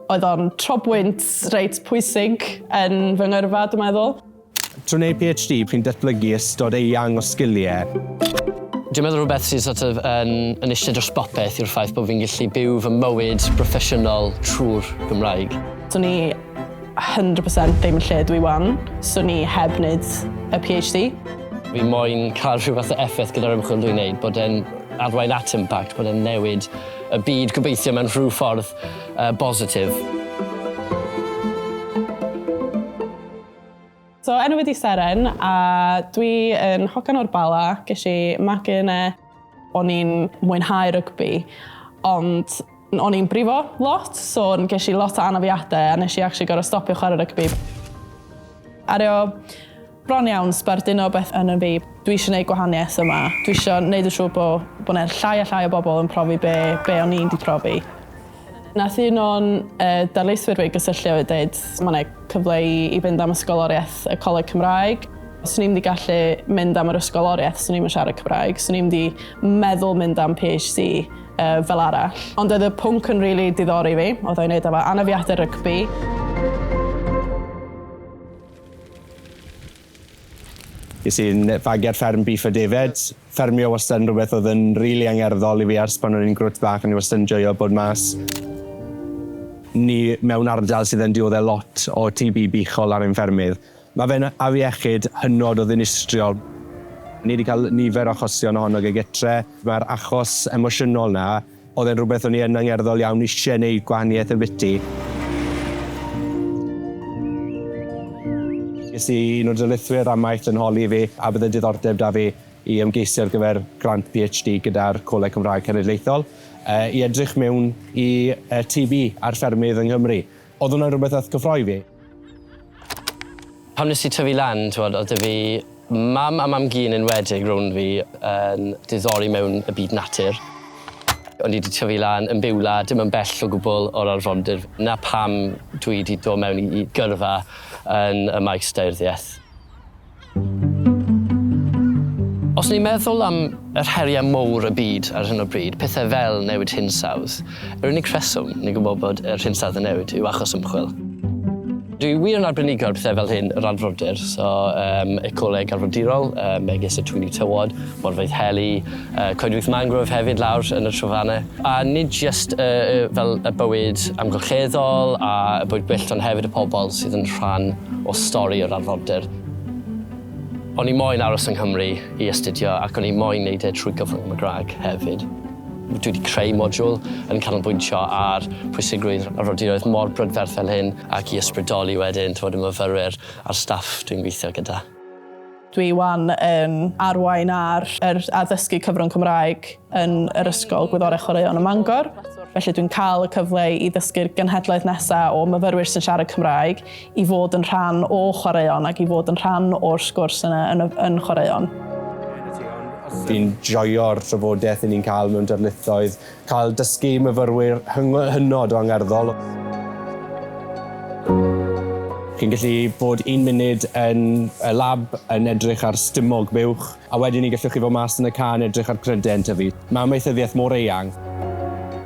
Oedd o'n trobwynt reit pwysig yn fy ngyrfa, dwi'n meddwl. Trwy wneud PhD, chi'n datblygu ystod eang o sgiliau. Dwi'n meddwl rhywbeth sy'n sort of yn, yn eistedd dros bopeth yw'r ffaith bod fi'n gallu byw fy mywyd broffesiynol trwy'r Gymraeg. Swn i 100% ddim yn lle dwi wan, swn i heb wneud y PhD. Fi moyn cael rhyw fath o effaith gyda'r ymchwil dwi'n neud, bod e'n arwain at impact, bod e'n newid y byd gobeithio mewn rhyw ffordd uh, bositif. So, enw fi 'di Seren, a dwi yn hogan o'r Bala, ges i magu yna. O'n i'n mwynhau rygbi, ond o'n i'n brifo lot, so ges i lot o anafiadau a nes i actually gorfod stopio chwarae rygbi. Aru o bron iawn sbarduno beth yn y fi. Dwi eisiau gwneud gwahaniaeth yma. Dwi eisiau gwneud yn siŵr bod bo 'na llai a llai o bobl yn profi be, be o'n i'n 'di profi. Nath un o'n uh, darlithwyr fi gysylltu a dweud mae yna cyfle i, i fynd am ysgoloriaeth y Coleg Cymraeg. Swn i'n mynd i gallu mynd am yr ysgoloriaeth, swn i'n mynd siarad Cymraeg, swn i'n mynd i meddwl mynd am PhD uh, fel arall. Ond oedd y pwnc yn rili really diddori fi, oedd o'n wneud efo anafiadau rygbi. Ges i'n fagu ar fferm beef a defaid. Ffermio wastad yn rhywbeth oedd yn rili angerddol i fi ers pan o'n i'n grwt bach, o'n i wastad yn joio bod mas. Ni mewn ardal sydd yn diodde lot o TB buchol ar ein ffermydd. Mae fe'n afiechyd hynod o ddinistriol. Ni 'di cael nifer o achosion ohono ge gytre. Mae'r achos emosiynol 'na Oedd e'n rhywbeth o'n i yn angerddol iawn eisiau gwneud gwahaniaeth ambiti. Ges i un o'r darlithwyr amaeth yn holi fi a bydde diddordeb 'da fi i ymgeisio ar gyfer grant PhD gyda'r Coleg Cymraeg Cenedlaethol i edrych mewn i TB ar ffermydd yng Nghymru. Oedd hwnna'n rhywbeth nath cyffroi fi. Pan nes i tyfu lan, t'mod, o'dd 'da fi mam a mam-gu yn enwedig rownd fi yn diddori mewn y byd natur. O'n i 'di tyfu lan yn Beulah, dim yn bell o gwbwl o'r arfordir. 'Na pam dwi 'di dod mewn i i gyrfa yn y maes daearyddieth. Os ni'n meddwl am yr heriau mowr y byd ar hyn o bryd, pethau fel newid hinsawdd, yr unig rheswm ni'n gwybod bod yr hinsawdd yn newid yw achos ymchwil. Dwi wir yn arbenigo ar pethau fel hyn, yr arfordir, so um, ecoleg arfordirol, um, megis y twyni tywod, morfeydd heli, uh, coedwig mangrove hefyd lawr yn y trofannau. A nid jyst uh, fel y bywyd amgylcheddol a y bywyd gwyllt, ond hefyd y pobl sydd yn rhan o stori yr arfordir. O'n i moyn aros yng Nghymru i astudio ac o'n i moyn neud e trwy gyfrwng y Gymraeg hefyd. Dwi wedi creu modiwl yn canolbwyntio ar pwysigrwydd arfordiroedd mor brydferth fel hyn ac i ysbrydoli wedyn t'mod y myfyrwyr a'r staff dwi'n gweithio gyda. Dwi 'wan yn arwain ar yr addysgu cyfrwng Cymraeg yn yr Ysgol Gwyddorau Chwaraeon ym Mangor. Felly dwi'n cael y cyfle i ddysgu'r genhedlaeth nesaf o myfyrwyr sy'n siarad Cymraeg i fod yn rhan o chwaraeon ac i fod yn rhan o'r sgwrs yna yn, y, yn chwaraeon. Fi'n joio'r trafodaeth 'yn ni'n cael mewn darlithoedd, cael dysgu myfyrwyr hynod o angerddol. Chi'n gallu bod un munud yn y lab yn edrych ar stumog buwch, a wedyn 'ny gallwch chi fod mas yn y cae yn edrych ar cryde yn tyfu. Mae amaethyddiaeth mor eang.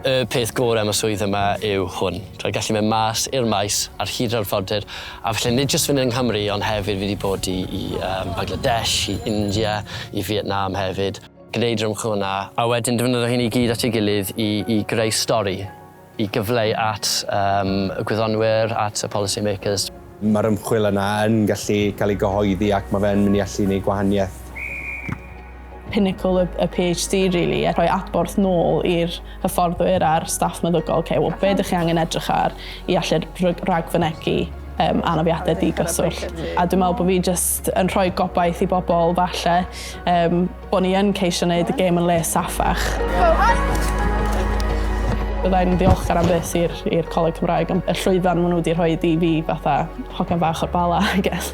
Y peth gore am y swydd yma yw hwn. Rhaid gallu mynd mas i'r maes ar hyd yr arfordir, a falle nid jyst fynd yng Nghymru ond hefyd fi 'di bod i i yym Bangladesh, i India, i Vietnam hefyd. Gwneud yr ymchwil yna, a wedyn defnyddio hyn i gyd at ei gilydd i i greu stori, i gyfleu at yym y gwyddonwyr, at y policy makers. Mae'r ymchwil yna yn gallu cael ei gyhoeddi ac mae fe'n mynd i allu gwneud gwahaniaeth. Pinnacle y, y PhD really, a rhoi adborth nôl i'r hyfforddwyr a'r staff meddygol, okay, well, be ydych chi angen edrych ar i allu rhagfynegi um, anafiadau digyswllt. A dwi'n meddwl bod fi jyst yn rhoi gobaith i bobl falle um, bod ni yn ceisio wneud y gêm yn le saffach. Byddai'n ddiolchgar am byth i'r i'r Coleg Cymraeg am y llwyfan maen nhw wedi rhoi i fi fatha hogan fach o'r Bala, I guess.